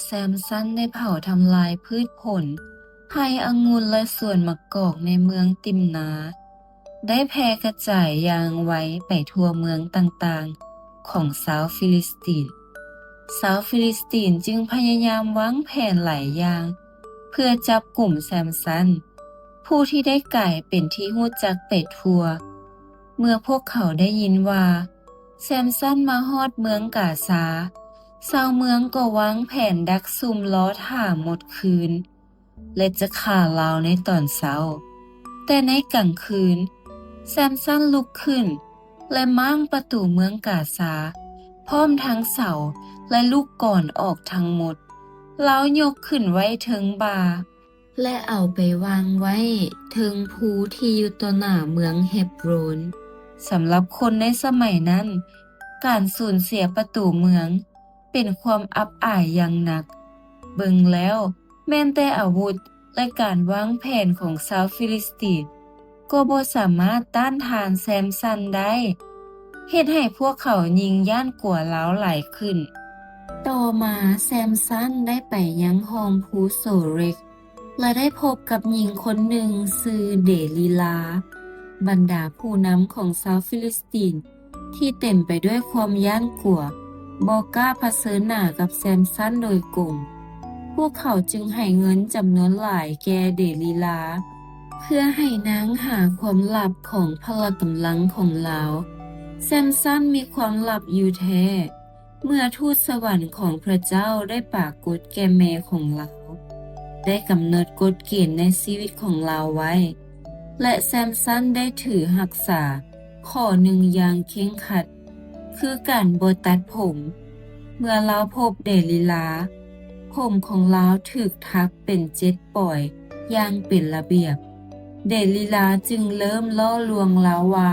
ແຊມສັນໄດ້ເຜົາທຳລາຍພືດຜົນ, ໄຮ່ອະງຸ່ນ ແລະ ສວນໝາກກອກໃນເມືອງຕິມນາ ໄດ້ແຜ່ກະຈາຍຢ່າງໄວໄປທົ່ວເມືອງຕ່າງໆຂອງຊາວຟີລິສຕີນ. ຊາວຟີລິສຕີນຈຶ່ງພະຍາຍາມວາງແຜນຫຼາຍຢ່າງເພື່ອຈັບກຸມແຊມສັນ, ຜູ້ທີ່ໄດ້ກາຍເປັນທີ່ຮູ້ຈັກໄປທົ່ວ. ເມື່ອພວກເຂົາໄດ້ຍິນວ່າແຊມສັນມາຮອດເມືອງກາຊາ, ຊາວເມືອງກໍວາງແຜນດັກຊຸ່ມລໍຖ້າໝົດຄືນ ແລະ ຈະຂ້າລາວໃນຕອນເຊົ້າ. ແຕ່ໃນກາງຄືນ, ແຊມສັນລຸກຂຶ້ນ ແລະ ມ້າງປະຕູເມືອງກາຊາ ພ້ອມທັງເສົາ ແລະ ລູກກອນອອກທັງໝົດ. ລາວຍົກຂຶ້ນໄວ້ເທິງບ່າ ແລະ ເອົາໄປວາງໄວ້ເທິງພູທີ່ຢູ່ຕໍ່ໜ້າເມືອງເຮັບໂຣນ. ສຳລັບຄົນໃນສະໄໝນັ້ນ, ການສູນເສຍປະຕູເມືອງເປັນຄວາມອັບອາຍຢ່າງໜັກ. ເບິ່ງແລ້ວ, ແມ່ນແຕ່ອາວຸດ ແລະ ການວາງແຜນຂອງຊາວຟີລິສຕີນກໍບໍ່ສາມາດຕ້ານທານແຊມສັນໄດ້, ເຮັດໃຫ້ພວກເຂົາຍິ່ງຢ້ານກົວລາວຫຼາຍຂຶ້ນ. ຕໍ່ມາແຊມສັນໄດ້ໄປຍັງຮ່ອງພູໂຊເຣັກ ແລະ ໄດ້ພົບກັບຍິງຄົນໜຶ່ງຊື່ເດລີລາ. ບັນດາຜູ້ນຳຂອງຊາວຟີລິສຕີນ ທີ່ເຕັມໄປດ້ວຍຄວາມຢ້ານກົວ ບໍ່ກ້າຜະເຊີນໜ້າກັບແຊມສັນໂດຍກົງ. ພວກເຂົາຈຶ່ງໃຫ້ເງິນຈຳນວນຫຼາຍແກ່ເດລີລາ ເພື່ອໃຫ້ນາງຫາຄວາມລັບຂອງພະລະກຳລັງຂອງລາວ. ແຊມສັນມີຄວາມລັບຢູ່ແທ້. ເມື່ອທູດສະຫວັນຂອງພະເຈົ້າໄດ້ປາກົດແກ່ແມ່ຂອງລາວ, ໄດ້ກຳນົດກົດເກນໃນຊີວິດຂອງລາວໄວ້ ແລະ ແຊມສັນໄດ້ຖືຮັກສາຂໍ້ໜຶ່ງຢ່າງເຄັ່ງຄັດ, ຄືການບໍ່ຕັດຜົມ. ເມື່ອລາວພົບເດລີລາ, ຜົມຂອງລາວຖືກຖັກເປັນເຈັດ ປ່ອຍຢ່າງເປັນລະບຽບ. ເດລີລາຈຶ່ງເລີ່ມລໍ້ລວງລາວວ່າ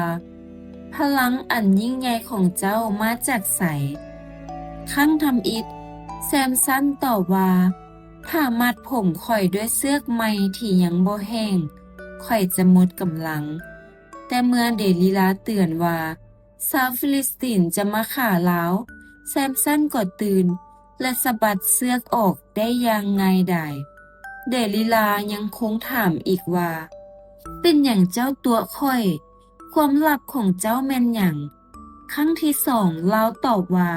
ພະລັງອັນຍິ່ງໃຫຍ່ຂອງເຈົ້າມາຈາກໃສ? ຄັ້ງທຳອິດ, ແຊມສັນຕອບວ່າ ຖ້າມັດຜົມຂ້ອຍດ້ວຍເຊືອກໄມ້ທີ່ຍັງບໍ່ແຫ້ງ, ຂ້ອຍຈະໝົດກຳລັງ. ແຕ່ເມື່ອເດລີລາເຕືອນວ່າ ຊາວຟີລິສຕີນຈະມາຂ້າລາວ, ແຊມສັນກໍຕື່ນ ແລະ ສະບັດເຊືອກອອກໄດ້ຢ່າງງ່າຍດາຍ. ເດລີລາຍັງຄົງຖາມອີກວ່າ ເປັນຫຍັງເຈົ້າຕົວະຂ້ອຍ? ຄວາມລັບຂອງເຈົ້າແມ່ນຫຍັງ? ຄັ້ງທີສອງລາວຕອບວ່າ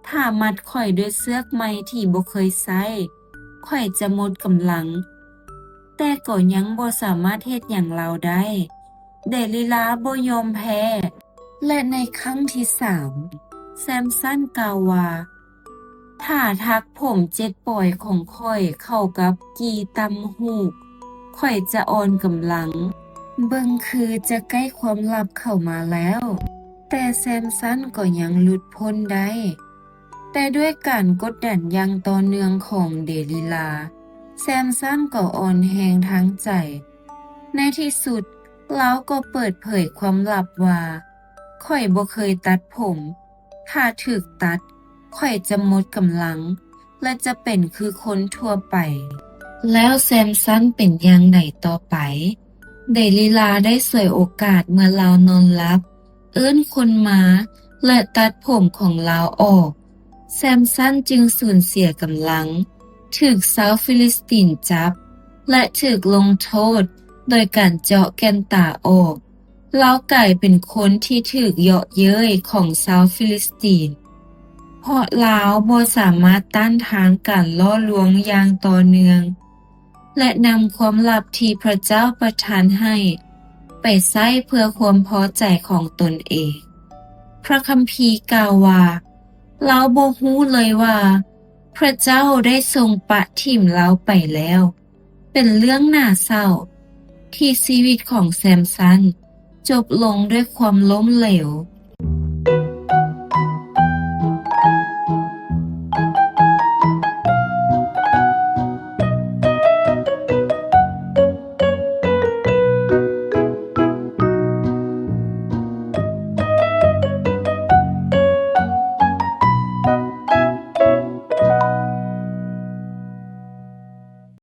ຖ້າມັດຂ້ອຍດ້ວຍເຊືອກໄມ້ທີ່ບໍ່ເຄີຍໃຊ້, ຂ້ອຍຈະໝົດກຳລັງ, ແຕ່ກໍຍັງບໍ່ສາມາດເຮັດຫຍັງລາວໄດ້. ເດລີລາບໍ່ຍອມແພ້ ແລະ ໃນຄັ້ງທີສາມ ແຊມສັນກ່າວວ່າ ຖ້າຖັກຜົມເຈັດປ່ອຍຂອງຂ້ອຍເຂົ້າກັບກີ່ຕ່ຳຫູກ, ຂ້ອຍຈະອ່ອນກຳລັງ. ເບິ່ງຄືຈະໃກ້ຄວາມລັບເຂົ້າມາແລ້ວ, ແຕ່ແຊມສັນກໍຍັງຫຼຸດພົ້ນໄດ້. ແຕ່ດ້ວຍການກົດດັນຢ່າງຕໍ່ເນື່ອງຂອງເດລີລາ, ແຊມສັນກໍອ່ອນແຮງທາງໃຈ. ໃນທີ່ສຸດ, ລາວກໍເປີດເຜີຍຄວາມລັບວ່າ, ຂ້ອຍບໍ່ເຄີຍຕັດຜົມ. ຖ້າຖືກຕັດ, ຂ້ອຍຈະໝົດກຳລັງ ແລະ ຈະເປັນຄືຄົນທົ່ວໄປ. ແລ້ວແຊມສັນເປັນຢ່າງໃດຕໍ່ໄປ? ເດລີລາໄດ້ສວຍໂອກາດເມື່ອລາວນອນຫຼັບ, ເອີ້ນຄົນມາ ແລະ ຕັດຜົມຂອງລາວອອກ. ແຊມສັນຈຶ່ງສູນເສຍກຳລັງ, ຖືກຊາວຟີລິສຕີນຈັບ ແລະ ຖືກລົງໂທດໂດຍການເຈາະແກ່ນຕາອອກ. ລາວກາຍເປັນຄົນທີ່ຖືກເຍາະເຍີ້ຍຂອງຊາວຟີລິສຕີນ, ເພາະລາວບໍ່ສາມາດຕ້ານທານການຫຼໍ່ລວງຢ່າງຕໍ່ເນື່ອງ ແລະ ນຳຄວາມລັບທີ່ພະເຈົ້າປະທານໃຫ້ໄປໃຊ້ເພື່ອຄວາມພໍໃຈຂອງຕົນເອງ. ພະຄຳພີກ່າວວ່າ, ລາວບໍ່ຮູ້ເລີຍວ່າພະເຈົ້າໄດ້ຊົງປະຖິ້ມລາວໄປແລ້ວ. ເປັນເລື່ອງໜ້າເສົ້າທີ່ຊີວິດຂອງແຊມສັນຈົບລົງດ້ວຍຄວາມລົ້ມເຫຼວ.